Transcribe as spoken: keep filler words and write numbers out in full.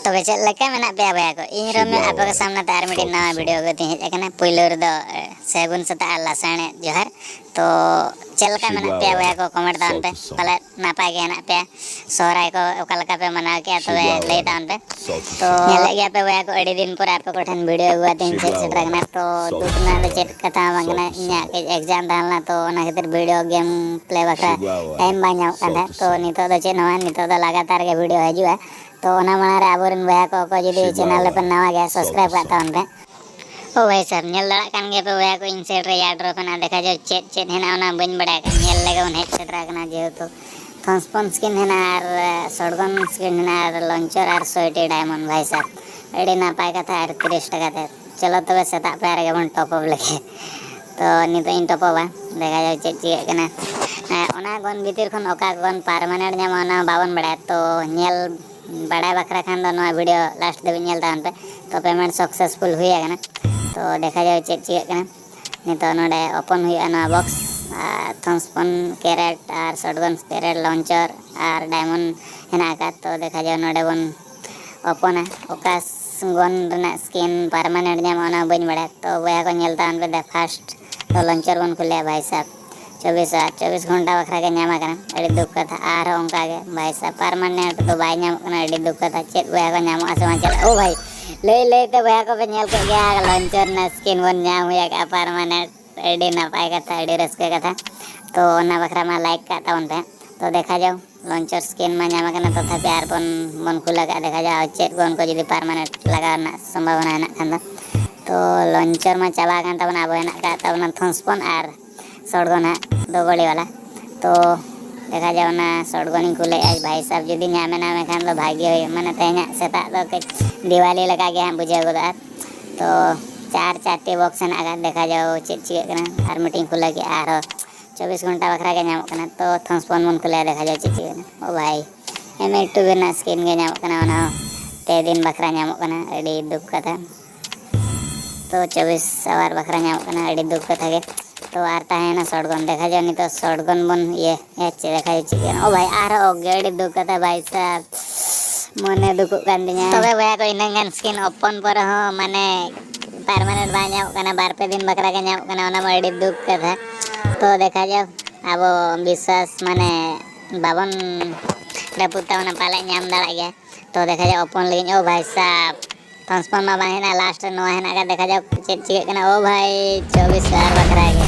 ᱛᱚᱵᱮ ᱪᱮᱫ ᱞᱮᱠᱟ ᱢᱮᱱᱟᱜ ᱯᱮᱭᱟ ᱵᱚᱭᱦᱟ ᱠᱚ? ᱤᱧ ᱨᱚᱢᱮ ᱟᱯᱮ ᱠᱚ ᱥᱟᱢᱱᱟ ᱛᱮ ᱟᱨ ᱢᱤᱫᱴᱤᱡ ᱱᱟᱣᱟ ᱵᱷᱤᱰᱤᱭᱳ ᱟᱹᱜᱩ ᱛᱤᱧ ᱦᱮᱡ ᱟᱠᱟᱱᱟ᱾ ᱯᱩᱭᱞᱩ ᱨᱮᱫᱚ ᱥᱟᱹᱜᱩᱱ ᱥᱮᱛᱟᱜ ᱟᱨ ᱞᱟᱥᱟᱲᱦᱮᱫ ᱡᱚᱦᱟᱨ᱾ ᱛᱚ ᱪᱮᱫ ᱞᱮᱠᱟ ᱢᱮᱱᱟᱜ ᱯᱮᱭᱟ ᱵᱚᱭᱦᱟ ᱠᱚ? ᱠᱚᱢᱮᱱᱴ ᱛᱟᱵᱚᱱ ᱯᱮ, ᱯᱟᱞᱮᱫ ᱱᱟᱯᱟᱭ ᱜᱮ ᱦᱮᱱᱟᱜ ᱯᱮᱭᱟ᱾ ᱥᱚᱦᱨᱟᱭ ᱠᱚ ᱚᱠᱟ ᱞᱮᱠᱟ ᱯᱮ ᱢᱟᱱᱟᱣ ᱠᱮᱜᱼᱟ? ᱛᱚᱵᱮ ᱞᱟᱹᱭ ᱛᱟᱵᱚᱱ ᱯᱮ᱾ ᱛᱚ ᱧᱮᱞᱮᱫ ᱜᱮᱭᱟ ᱯᱮ ᱵᱚᱭᱦᱟ ᱠᱚ, ᱟᱹᱰᱤ ᱫᱤᱱ ᱯᱚᱨ ᱟᱯᱮ ᱠᱚᱴᱷᱮᱱ ᱵᱷᱤᱰᱤᱭᱳ ᱟᱹᱜᱩ ᱠᱟᱛᱮᱧ ᱦᱮᱡ ᱥᱮᱴᱮᱨ ᱟᱠᱟᱱᱟ᱾ ᱛᱚ ᱫᱩᱠ ᱨᱮᱱᱟᱜ ᱫᱚ ᱪᱮᱫ ᱠᱟᱛᱷᱟ ᱦᱚᱸ ᱵᱟᱝ ᱠᱟᱱᱟ, ᱤᱧᱟᱹᱜ ᱠᱟᱹᱡ ᱮᱠᱡᱟᱢ ᱛᱟᱦᱮᱸ ᱞᱮᱱᱟ, ᱛᱚ ᱚᱱᱟ ᱠᱷᱟᱹᱛᱤᱨ ᱵᱷᱤᱰᱤᱭᱳ ᱜᱮᱢ ᱯᱞᱮ ᱵᱟᱠᱷᱨᱟ ᱴᱟᱭᱤᱢ ᱵᱟᱝ ᱧᱟᱢᱚᱜ ᱠᱟᱱ ᱛᱟᱦᱮᱸᱫ᱾ ᱛᱚ ᱱᱤᱛᱚᱜ ᱫᱚ ᱪᱮᱫ ᱦᱚᱸ ᱵᱟᱝ, ᱱᱤᱛᱚᱜ ᱫᱚ ᱞᱟᱜᱟᱛᱟᱨ ᱜᱮ ᱵᱷᱤᱰᱤᱭᱳ ᱦᱤᱡᱩᱜᱼᱟ᱾ ᱛᱚ ᱚᱱᱟ ᱢᱟᱲᱟᱝ ᱨᱮ ᱟᱵᱚᱨᱮᱱ ᱵᱚᱭᱦᱟ ᱠᱚ ᱚᱠᱚᱭ ᱡᱩᱫᱤ ᱪᱮᱱᱮᱞ ᱨᱮᱯᱮ ᱱᱟᱣᱟ ᱜᱮᱭᱟ, ᱥᱟᱵᱥᱠᱨᱟᱭᱤᱵ ᱠᱟᱜ ᱛᱟᱵᱚᱱ ᱯᱮ᱾ ᱳ ᱵᱷᱟᱭ ᱥᱟᱦᱵ, ᱧᱮᱞ ᱫᱟᱲᱮᱭᱟᱜ ᱠᱟᱱ ᱜᱮᱭᱟ ᱯᱮ ᱵᱚᱭᱦᱟ ᱠᱚ, ᱤᱧ ᱥᱟᱭᱤᱰ ᱨᱮ ᱮᱭᱟᱨᱰᱨᱚᱯ ᱦᱮᱱᱟᱜᱼᱟ᱾ ᱫᱮᱠᱷᱟ ᱡᱟᱣ ᱪᱮᱫ ᱪᱮᱫ ᱦᱮᱱᱟᱜᱼᱟ, ᱚᱱᱟ ᱵᱟᱹᱧ ᱵᱟᱲᱟᱭ ᱠᱟᱱᱟ, ᱧᱮᱞ ᱞᱮᱜᱮ ᱵᱚᱱ ᱦᱮᱡ ᱥᱮᱴᱮᱨ ᱟᱠᱟᱱᱟ᱾ ᱡᱮᱦᱮᱛᱩ ᱛᱷᱚᱱᱥᱯᱚᱱ ᱥᱠᱤᱱ ᱦᱮᱱᱟᱜᱼᱟ, ᱟᱨ ᱥᱚᱴᱜᱚᱱ ᱥᱠᱤᱱ ᱦᱮᱱᱟᱜᱼᱟ, ᱟᱨ ᱞᱚᱧᱪᱚᱨ, ᱟᱨ ᱥᱚᱭᱴᱤ ᱰᱟᱭᱢᱚᱱᱰ ᱵᱷᱟᱭ ᱥᱟᱦᱵ᱾ ᱟᱹᱰᱤ ᱱᱟᱯᱟᱭ ᱠᱟᱛᱷᱟ, ᱟᱨ ᱛᱤᱨᱤᱥ ᱴᱟᱠᱟ ᱛᱮ᱾ ᱪᱚᱞᱚ ᱛᱚᱵᱮ ᱥᱮᱛᱟᱜ ᱯᱟᱭᱟᱨ ᱨᱮᱜᱮ ᱵᱚᱱ ᱴᱚᱯ ᱟᱯ ᱞᱮᱜᱮ᱾ ᱛᱚ ᱱᱤᱛᱚᱜ ᱤᱧ ᱴᱚᱯ ᱟᱯᱟ, ᱫᱮᱠᱷᱟ ᱡᱟᱣ ᱪᱮᱫ ᱪᱤᱠᱟᱹᱜ ᱠᱟᱱᱟ᱾ ᱮᱸ, ᱚᱱᱟ ᱜᱚᱱ ᱵᱷᱤᱛᱤᱨ ᱠᱷᱚᱱ ᱚᱠᱟ ᱜᱚᱱ ᱯᱟᱨᱢᱟᱱᱮᱱᱴ ᱧᱟᱢᱚᱜᱼᱟ, ᱚᱱᱟ ᱦᱚᱸ ᱵᱟᱵᱚᱱ ᱵᱟᱲᱟᱭᱟ᱾ ᱛᱚ ᱧᱮᱞ ᱵᱟᱲᱟᱭ ᱵᱟᱠᱷᱨᱟ ᱠᱷᱟᱱ ᱫᱚ ᱱᱚᱣᱟ ᱵᱷᱤᱰᱤᱭᱳ ᱞᱟᱥᱴ ᱫᱷᱟᱹᱵᱤᱡ ᱧᱮᱞ ᱛᱟᱵᱚᱱ ᱯᱮ᱾ ᱛᱚ ᱯᱮᱢᱮᱱᱴ ᱥᱟᱠᱥᱮᱥᱯᱷᱩᱞ ᱦᱩᱭ ᱟᱠᱟᱱᱟ᱾ ᱛᱚ ᱫᱮᱠᱷᱟ ᱡᱟᱣ ᱪᱮᱫ ᱪᱤᱠᱟᱹᱜ ᱠᱟᱱᱟ᱾ ᱱᱤᱛᱚᱜ ᱱᱚᱰᱮ ᱳᱯᱮᱱ ᱦᱩᱭᱩᱜᱼᱟ ᱱᱚᱣᱟ ᱵᱚᱠᱥ, ᱟᱨ ᱛᱷᱚᱱᱥᱯᱚᱱ ᱠᱮᱨᱮᱴ ᱟᱨ ᱥᱚᱴᱜᱚᱱ ᱠᱮᱨᱮᱴ ᱞᱚᱧᱪᱚᱨ ᱟᱨ ᱰᱟᱭᱢᱚᱱᱰ ᱦᱮᱱᱟᱜ ᱟᱠᱟᱫ᱾ ᱛᱚ ᱫᱮᱠᱷᱟ ᱡᱟᱣ ᱱᱚᱰᱮ ᱵᱚᱱ ᱳᱯᱮᱱᱟ, ᱚᱠᱟ ᱜᱚᱱ ᱨᱮᱱᱟᱜ ᱥᱠᱤᱱ ᱯᱟᱨᱢᱟᱱᱮᱱᱴ ᱧᱟᱢᱚᱜᱼᱟ, ᱚᱱᱟ ᱵᱟᱹᱧ ᱵᱟᱲᱟᱭᱟ᱾ ᱛᱚ ᱵᱚᱭᱦᱟ ᱠᱚ ᱧᱮᱞ ᱛᱟᱵᱚᱱ ᱯᱮ, ᱫᱟ ᱯᱷᱟᱥᱴ ᱫᱚ ᱞᱚᱧᱪᱚᱨ ᱵᱚᱱ ᱠᱷᱩᱞᱟᱹᱭᱟ ᱵᱷᱟᱭ ᱥᱟᱦᱵ᱾ ᱪᱚᱵᱵᱤᱥ ᱟᱨ ᱪᱚᱵᱵᱤᱥ ᱜᱷᱚᱱᱴᱟ ᱵᱟᱠᱷᱨᱟ ᱜᱮ ᱧᱟᱢ ᱟᱠᱟᱱᱟ, ᱟᱹᱰᱤ ᱫᱩᱠ ᱠᱟᱛᱷᱟ᱾ ᱟᱨᱦᱚᱸ ᱚᱱᱠᱟ ᱜᱮ ᱵᱷᱟᱭ ᱥᱟᱦᱵ, ᱯᱟᱨᱢᱟᱱᱮᱱᱴ ᱫᱚ ᱵᱟᱭ ᱧᱟᱢᱚᱜ ᱠᱟᱱᱟ, ᱟᱹᱰᱤ ᱫᱩᱠ ᱠᱟᱛᱷᱟ᱾ ᱪᱮᱫ ᱵᱚᱭᱦᱟ ᱠᱚ ᱧᱟᱢᱚᱜᱼᱟ ᱥᱮ ᱵᱟᱝ ᱪᱟᱞᱟᱜᱼᱟ? ᱳ ᱵᱷᱟᱭ, ᱞᱟᱹᱭ ᱞᱟᱹᱭ ᱛᱮ ᱵᱚᱭᱦᱟ ᱠᱚᱯᱮ ᱧᱮᱞ ᱠᱮᱫ ᱜᱮᱭᱟ, ᱞᱚᱧᱪᱚᱨ ᱨᱮᱱᱟᱜ ᱥᱠᱤᱱ ᱵᱚᱱ ᱧᱟᱢ ᱦᱩᱭ ᱟᱠᱟᱫᱼᱟ ᱯᱟᱨᱢᱟᱱᱮᱱᱴ᱾ ᱟᱹᱰᱤ ᱱᱟᱯᱟᱭ ᱠᱟᱛᱷᱟ, ᱟᱹᱰᱤ ᱨᱟᱹᱥᱠᱟᱹ ᱠᱟᱛᱷᱟ᱾ ᱛᱚ ᱚᱱᱟ ᱵᱟᱠᱷᱨᱟ ᱢᱟ ᱞᱟᱭᱤᱠ ᱠᱟᱜ ᱛᱟᱵᱚᱱ ᱯᱮ᱾ ᱛᱚ ᱫᱮᱠᱷᱟ ᱡᱟᱣ, ᱞᱚᱧᱪᱚᱨ ᱥᱠᱤᱱ ᱢᱟ ᱧᱟᱢ ᱟᱠᱟᱱᱟ, ᱛᱚᱛᱷᱟᱯᱤ ᱟᱨ ᱵᱚᱱ ᱵᱚᱱ ᱠᱷᱩᱞᱟᱹ ᱠᱟᱜᱼᱟ, ᱫᱮᱠᱷᱟ ᱡᱟᱣ ᱪᱮᱫ ᱜᱚᱱ ᱠᱚ ᱡᱩᱫᱤ ᱯᱟᱨᱢᱟᱱᱮᱱᱴ ᱞᱟᱜᱟᱣ ᱨᱮᱱᱟᱜ ᱥᱚᱢᱵᱷᱟᱵᱚᱱᱟ ᱦᱮᱱᱟᱜ ᱠᱷᱟᱱ ᱫᱚ᱾ ᱛᱚ ᱞᱚᱧᱪᱚᱨ ᱢᱟ ᱪᱟᱵᱟ ᱟᱠᱟᱱ ᱛᱟᱵᱚᱱᱟ, ᱟᱵᱚ ᱦᱮᱱᱟᱜ ᱟᱠᱟᱫ ᱛᱟᱵᱚᱱᱟ ᱛᱷᱚᱱᱥᱯᱚᱱ ᱟᱨ ᱥᱚᱴᱜᱚᱱ ᱦᱟᱸᱜ ᱫᱚ ᱜᱚᱲᱤ ᱵᱟᱞᱟ᱾ ᱛᱚ ᱫᱮᱠᱷᱟ ᱡᱟᱣ, ᱚᱱᱟ ᱥᱚᱴᱜᱚᱱᱤᱧ ᱠᱷᱩᱞᱟᱹᱭᱮᱫᱼᱟ ᱵᱷᱟᱭ ᱥᱟᱦᱵ, ᱡᱩᱫᱤ ᱧᱟᱢᱮ ᱧᱟᱢᱮ ᱠᱷᱟᱱ ᱫᱚ ᱵᱷᱟᱜᱮ ᱦᱩᱭᱩᱜ, ᱢᱟᱱᱮ ᱛᱮᱦᱮᱧᱟᱜ ᱥᱮᱛᱟᱜ ᱫᱚ ᱠᱟᱹᱡ ᱫᱤᱣᱟᱞᱤ ᱞᱮᱠᱟ ᱜᱮ ᱦᱟᱸᱜ ᱵᱩᱡᱷᱟᱹᱣ ᱜᱚᱫᱚᱜᱼᱟ᱾ ᱛᱚ ᱪᱟᱨ ᱪᱟᱨᱴᱤ ᱵᱚᱠᱥ ᱦᱮᱱᱟᱜ ᱟᱠᱟᱫ, ᱫᱮᱠᱷᱟ ᱡᱟᱣ ᱪᱮᱫ ᱪᱤᱠᱟᱹᱜ ᱠᱟᱱᱟ᱾ ᱟᱨ ᱢᱤᱫᱴᱤᱧ ᱠᱷᱩᱞᱟᱹ ᱠᱮᱫᱼᱟ, ᱟᱨᱦᱚᱸ ᱪᱚᱵᱵᱤᱥ ᱜᱷᱚᱱᱴᱟ ᱵᱟᱠᱷᱨᱟ ᱜᱮ ᱧᱟᱢᱚᱜ ᱠᱟᱱᱟ᱾ ᱛᱚ ᱛᱷᱚᱱᱥᱯᱚᱱ ᱵᱚᱱ ᱠᱷᱩᱞᱟᱹᱭᱟ, ᱫᱮᱠᱷᱟ ᱡᱟᱣ ᱪᱮᱫ ᱪᱤᱠᱟᱹᱜ ᱠᱟᱱᱟ᱾ ᱳ ᱵᱷᱟᱭ, ᱮᱢ ᱮᱭᱤᱴ ᱴᱩ ᱨᱮᱱᱟᱜ ᱥᱠᱤᱱ ᱜᱮ ᱧᱟᱢᱚᱜ ᱠᱟᱱᱟ, ᱚᱱᱟ ᱦᱚᱸ ᱯᱮ ᱫᱤᱱ ᱵᱟᱠᱷᱨᱟ ᱧᱟᱢᱚᱜ ᱠᱟᱱᱟ, ᱟᱹᱰᱤ ᱫᱩᱠ ᱠᱟᱛᱷᱟ᱾ ᱛᱚ ᱪᱚᱵᱵᱤᱥ ᱟᱣᱟᱨ ᱵᱟᱠᱷᱨᱟ ᱧᱟᱢᱚᱜ ᱠᱟᱱᱟ, ᱟᱹᱰᱤ ᱫᱩᱠ ᱠᱟᱛᱷᱟ ᱜᱮ᱾ ᱛᱚ ᱟᱨ ᱛᱟᱦᱮᱸᱭᱮᱱᱟ ᱥᱚᱴᱜᱚᱱ, ᱫᱮᱠᱷᱟ ᱡᱟᱣ ᱱᱤᱛᱚᱜ ᱥᱚᱴᱜᱚᱱ ᱵᱚᱱ ᱤᱭᱟᱹ ᱦᱮᱸ ᱪᱮᱫ ᱞᱮᱠᱟ ᱪᱮᱫ ᱠᱟᱱᱟ᱾ ᱳ ᱵᱷᱟᱭ, ᱟᱨᱦᱚᱸ ᱚᱜᱮ, ᱟᱹᱰᱤ ᱫᱩᱠ ᱠᱟᱛᱷᱟ ᱵᱷᱟᱭ ᱥᱟᱦᱵ᱾ ᱢᱚᱱᱮ ᱫᱩᱠᱚᱜ ᱠᱟᱱ ᱛᱤᱧᱟ᱾ ᱛᱚᱵᱮ ᱵᱚᱭᱦᱟ ᱠᱚ, ᱤᱱᱟᱹᱜ ᱜᱟᱱ skin open ᱯᱚᱨᱮ ᱦᱚᱸ ᱢᱟᱱᱮ permanent ᱵᱟᱝ ᱧᱟᱢᱚᱜ ᱠᱟᱱᱟ, ᱵᱟᱨ ᱯᱮ ᱫᱤᱱ ᱵᱟᱠᱷᱨᱟ ᱜᱮ ᱧᱟᱢᱚᱜ ᱠᱟᱱᱟ, ᱚᱱᱟ ᱢᱟ ᱟᱹᱰᱤ ᱫᱩᱠ ᱠᱟᱛᱷᱟ᱾ ᱛᱚ ᱫᱮᱠᱷᱟ ᱡᱟᱣ, ᱟᱵᱚ ᱵᱤᱥᱣᱟᱥ ᱢᱟᱱᱮ ᱵᱟᱵᱚᱱ ᱨᱟᱹᱯᱩᱫ ᱛᱟᱵᱚᱱᱟ, ᱯᱟᱞᱮ ᱧᱟᱢ ᱫᱟᱲᱮᱭᱟᱜ ᱜᱮᱭᱟ᱾ ᱛᱚ ᱫᱮᱠᱷᱟ ᱡᱟᱣ open ᱞᱟᱹᱜᱤᱫ᱾ ᱳ ᱵᱷᱟᱭ ᱥᱟᱵ, ᱛᱷᱚᱱᱥᱯᱚᱱ ᱢᱟ ᱵᱟᱝ ᱦᱮᱡ ᱮᱱᱟ, last ᱨᱮ ᱱᱚᱣᱟ ᱦᱮᱱᱟᱜ ᱟᱠᱟᱫ᱾ ᱫᱮᱠᱷᱟ ᱡᱟᱣ ᱪᱮᱫ ᱪᱤᱠᱟᱹᱜ ᱠᱟᱱᱟ᱾ ᱳ ᱵᱷᱟᱭ, ᱪᱚᱵᱵᱤᱥ ᱦᱟᱡᱟᱨ ᱵᱟᱠᱷᱨᱟ ᱜᱮ᱾